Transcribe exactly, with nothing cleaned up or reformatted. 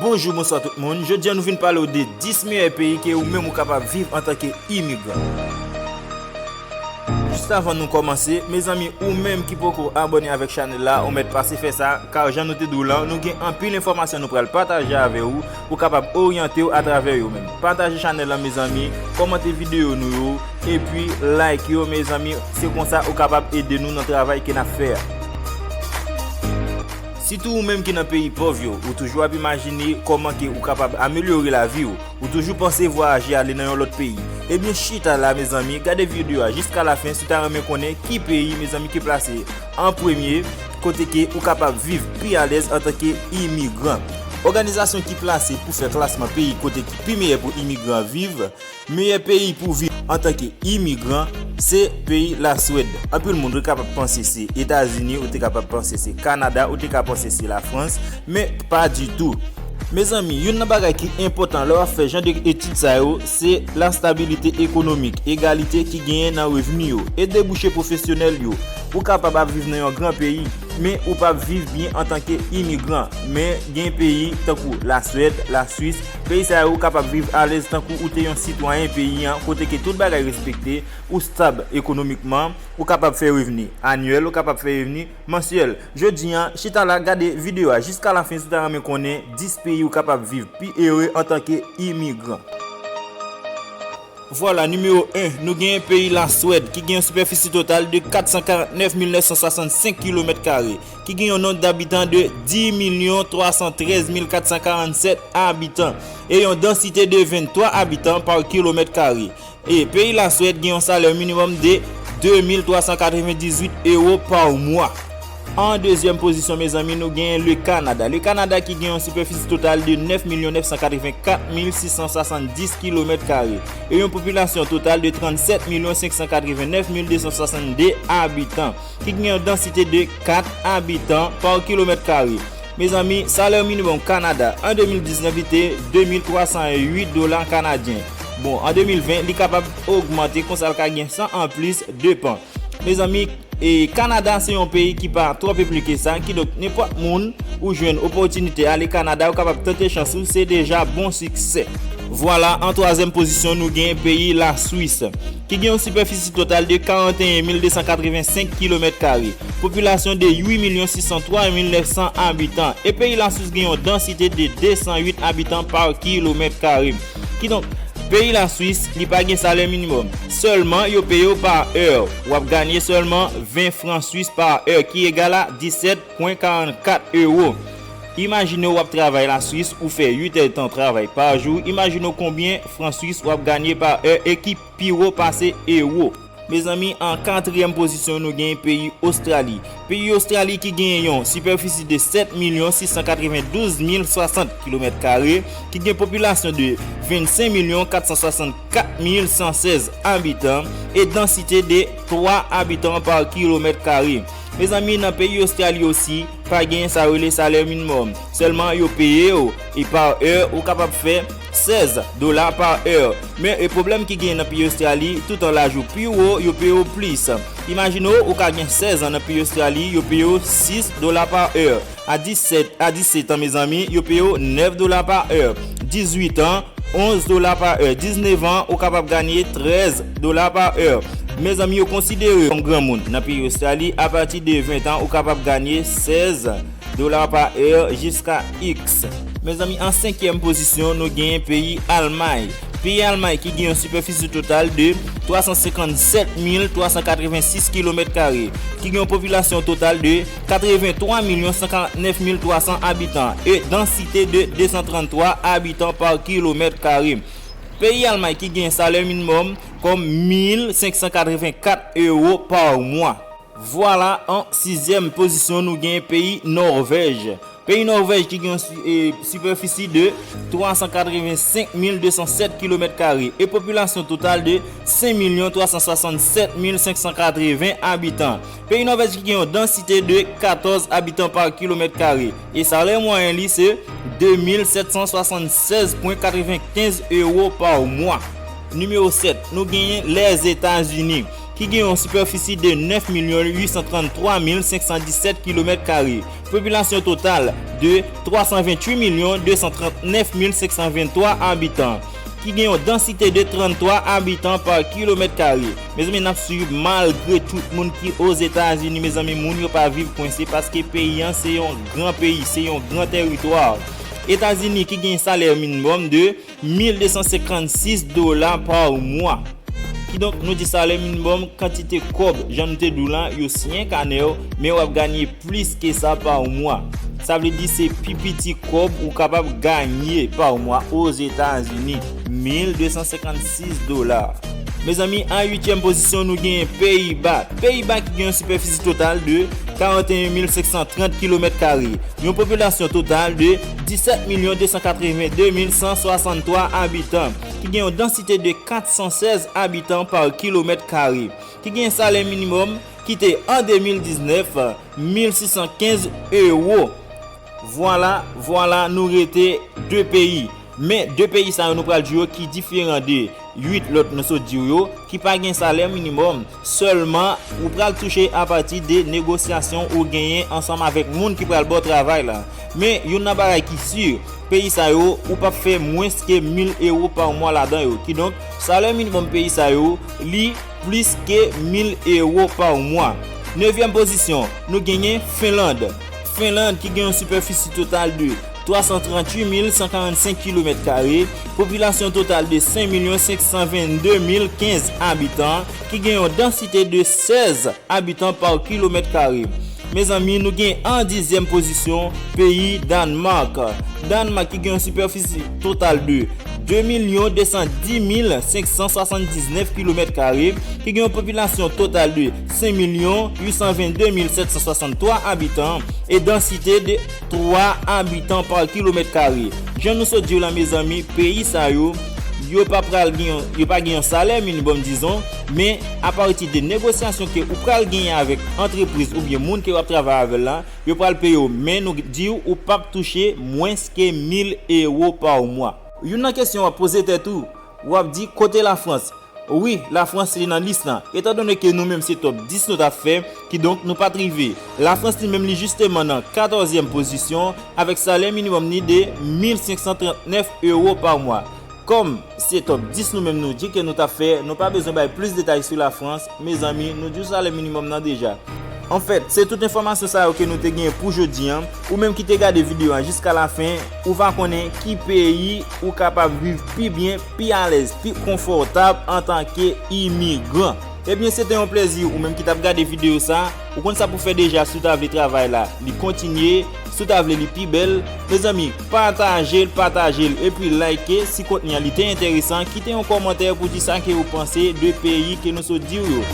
Bonjou, bonswa tout moun. Jodi a nou vin pale w de dis meyè peyi ke ou menm ou kapab viv antanke imigran. Jis avan nou kòmanse, mezanmi, ou menm ki poko abòne avèk chanèl la, ou mèt pase fè sa, kar jan nou te di w lan, nou gen anpil enfòmasyon nou pral pataje avè w, ou kapab oryante w atravè yo menm. Pataje chanèl la, mezanmi, kòmante videyo nou yo, epi like yo, mezanmi, se konsa ou kapab ede nou nan travay ke n ap fè a. Sitou ou menm ki nan peyi pòv yo, ou toujou ap imajine kòman ke ou kapab amelyore lavi w, ou toujou panse vwayaje ale nan yon lòt peyi. Ebyen, chita la, mezanmi, gade videyo a jiska lafen si w ta renmen konnen ki peyi, mezanmi, ki plase an premye, kote ke ou kapab viv pi alèz antanke imigran. Òganizasyon ki plase pou fè klasman peyi kote ki pi meyè pou imigran viv, meyè peyi pou viv antanke imigran, se peyi Laswèd. Anpil moun te kapab panse se Etazini, ou te kapab panse se Kanada, ou te ka panse se Lafrans, men pa ditou. Mezanmi, youn nan bagay ki enpòtan lè w ap fè jan de etid sa yo, se lastabilite ekonomik, egalite ki genyen nan revni yo, e debouche pwofesyonèl yo. Ou kapab ap viv nan yon gran peyi, men ou p ap viv byen antanke imigran. Men gen peyi tankou Laswèd, Laswis, peyi sa yo ou kapab viv alèz tankou ou te yon sitwayen peyi an, kote ke tout bagay respekte, ou stab ekonomikman, ou kapab fè revni anyèl, ou kapab fè revni mansyèl. Jodi a, chita la, gade videyo a jiska lafen si w ta renmen konnen dis peyi ou kapab viv pi ere antanke imigran. Vwala, nimewo en, nou genyen peyi Laswèd, ki gen yon sipèfisi total de kat san karant nèf mil nèf san swasannsenk kilomèt kare, ki gen yon nonb dabitan de dis milyon twa san trèz mil kat san karannsenk abitan, e yon dansite de venntwa abitan pa kilomèt kare. E peyi Laswèd gen yon salè minimòm de de mil twa san katrevendizuit ewo pa mwa. An dezyèm pozisyon, mezanmi, nou genyen le Kanada. Le Kanada ki gen yon sipèfisi total de nèf milyon nèf san katrevenkat mil sis san swasanndis kilomèt kare e yon popilasyon total de trannsèt milyon senk san katrevennèf mil de san swasannde abitan, ki gen yon dansite de kat abitan pa kilomèt kare. Mezanmi, salè minimòm Kanada an de mil diznèf li te de mil twa san uit dola kanadyen. Bon, an de mil ven, li kapab ogmante, konsa l ka gen san anplis, depan. Mezanmi, e Kanada se yon peyi ki pa twò peple ke sa, kidonk nenpòt moun ou jwenn opòtinite ale Kanada, ou kapab tante chans ou, se deja bon siksè. Vwala, an twazyèm pozisyon, nou gen peyi Laswis, ki gen yon sipèfisi total de karanteyen mil de san katrevensenk kilomèt kare, popilasyon de uit milyon sis san twa mil nèf san abitan, e peyi Laswis gen yon dansite de de san uit abitan pa kilomèt kare. Kidonk, peyi Laswis, li pa gen salè minimòm. Sèlman, yo peye w pa è. W ap ganye sèlman ven fran swis pa è, ki egal a disèt pwen karannkat ewo. Imajine w ap travay Laswis, ou fè uit èdtan travay pa jou. Imajine w konbyen fran swis w ap ganye pa è e ki pi wo pase ewo. Mezanmi, an katriyèm pozisyon, nou gen peyi Ostrali. Peyi Ostrali ki gen yon sipèfisi de sèt milyon sis san katrevendouz mil swasant kilomèt kare, ki gen popilasyon de vennsenk milyon kat san swasannkat mil san sèz abitan e dansite de twa abitan pa kilomèt kare. Mezanmi, nan peyi Ostrali osi, pa gen sa yo rele salè minimòm. Sèlman yo peye w, e pa è, ou kapab fè sèz dola pa è. Men, e pwoblèm ki gen nan peyi Ostrali, toutan laj ou pi wo, yo peye w plis. Imajine w, ou ka gen sèz an nan peyi Ostrali, yo peye w sis dola pa è. A disèt, a disèt an, mezanmi, yo peye w nèf dola pa è. Dizuit an, onz dola pa è. Diznèf an, ou kapab ganye trèz dola pa è. Mezanmi, yo konsidere w kòm granmoun nan peyi Ostrali, apati de ven an, ou kapab ganye sèz dola pa è jiska iks. Mezanmi, an senkyèm pozisyon, nou genyen peyi Almay. Peyi Almay ki gen yon sipèfisi total de twa san senkannsèt mil twa san katrevensis kilomèt kare, ki gen yon popilasyon total de katreventwa milyon san karantnèf mil twa san abitan e dansite de de san tranntwa abitan pa kilomèt kare. Peyi Almay ki gen salè minimòm kòm mil senk san katrevenkat ewo pa mwa. Vwala, an sizyèm pozisyon, nou gen peyi Nòvèj. Peyi Nòvèj ki gen yon si-, e, sipèfisi de twa san katrevensenk mil de san sèt kilomèt kare e popilasyon total de senk milyon twa san swasannsèt mil senk san katreven abitan. Peyi Nòvèj ki gen yon dansite de katòz abitan pa kilomèt kare e salè mwayen li se de mil sèt san swasannsèz pwen katrevenkenz ewo pa mwa. Nimewo sèt, nou genyen Lèzetazini, ki gen yon sipèfisi de nèf milyon uit san tranntwa mil senk san disèt kilomèt kare, popilasyon total de twa san venntuit milyon de san trannèf mil senk san venntwa abitan, ki gen yon dansite de tranntwa abitan pa kilomèt kare. Mezanmi, n ap swiv malgre tout moun ki Ozetazini, mezanmi, moun yo pa viv kwense paske peyi an se yon gran peyi, se yon gran tèritwa. Etazini ki gen salè minimòm de mil de san senkannsis dola pa mwa. Kidonk, nou di salè minimòm, kantite kòb, jan nou te di w la, yo siyen kanè w, men w ap ganye plis ke sa pa mwa. Sa vle di se pi piti kòb ou kapab ganye pa mwa Ozetazini, mil de san senkannsis dola. Mezanmi, an uityèm pozisyon, nou genyen Peyiba. Peyiba ki gen yon sipèfisi total de karanteyen mil senk san trant kilomèt kare, yon popilasyon total de disèt milyon de san katrevende mil san swasanntwa abitan, ki gen yon dansite de kat san sèz abitan pa kilomèt kare, ki gen salè minimòm ki te an de mil diznèf, mil sis san kenz ewo. Vwala, vwala, nou rete de peyi. Men de peyi sa yo nou pral di yo ki diferan de uit lòt nou sot di w yo, ki pa gen salè minimòm. Sèlman, ou pral touche apati de negosyasyon ou genyen ansanm avèk moun ki pral ba w travay la. Men youn nan bagay ki si, peyi sa yo, ou p ap fè mwens ke mil ewo pa mwa ladan yo. Kidonk, salè minimòm peyi sa yo, li plis ke mil ewo pa mwa. Nevyèm pozisyon, nou genyen Finland. Finland ki gen yon sipèfisi total de twa san tranntuit mil san karannsenk kilomèt kare, popilasyon total de senk milyon senk san vennde mil kenz abitan, ki gen yon dansite de sèz abitan pa kilomèt kare. Mezanmi, nou gen an dizyèm pozisyon, peyi Dànmak. Dànmak ki gen yon sipèfisi total de de milyon de san dis mil senk san swasanndiznèf kilomèt kare, ki gen yon popilasyon total de senk milyon uit san vennde mil sèt san swasanntwa abitan e dansite de twa abitan pa kilomèt kare. Jan nou sot di w la, mezanmi, peyi sa yo, yo pa pral gen yon, yo pa gen yon salè minimòm, dizon, men apati de negosyasyon ke ou pral genyen avèk antrepriz oubyen moun ke w ap travay avè l la, yo pral peye w, men nou di w ou p ap touche mwens ke mil ewo pa mwa. Youn nan kesyon w ap poze tèt ou, w ap di, kote Lafrans? Wi, Lafrans li nan lis lan. Etandone ke nou menm se top dis nou t ap fè, kidonk nou pa t rive. Lafrans li menm li jisteman nan katòzyèm pozisyon avèk salè minimòm ni de mil senk san trannèf ewo pa mwa. Kòm se top dis nou menm nou di ke nou t ap fè, nou pa bezwen bay plis detay sou Lafrans, mezanmi, nou di w salè minimòm nan deja. Anfèt, se tout enfòmasyon sa yo ke nou te genyen pou jodi a. Ou menm ki te gade videyo a jiska lafen, ou va konnen ki peyi ou kapab viv pi byen, pi alèz, pi konfòtab antanke imigran. Ebyen, se te yon plèzi ou menm ki t ap gade videyo sa. Ou konn sa pou fè deja, si w ta vle travay la, li kontinye, si w ta vle li pi bèl. Mezanmi, pataje l, pataje l, epi like si kontni an li te enteresan, kite yon kòmantè pou di sa ke ou panse de peyi ke nou sot di w yo.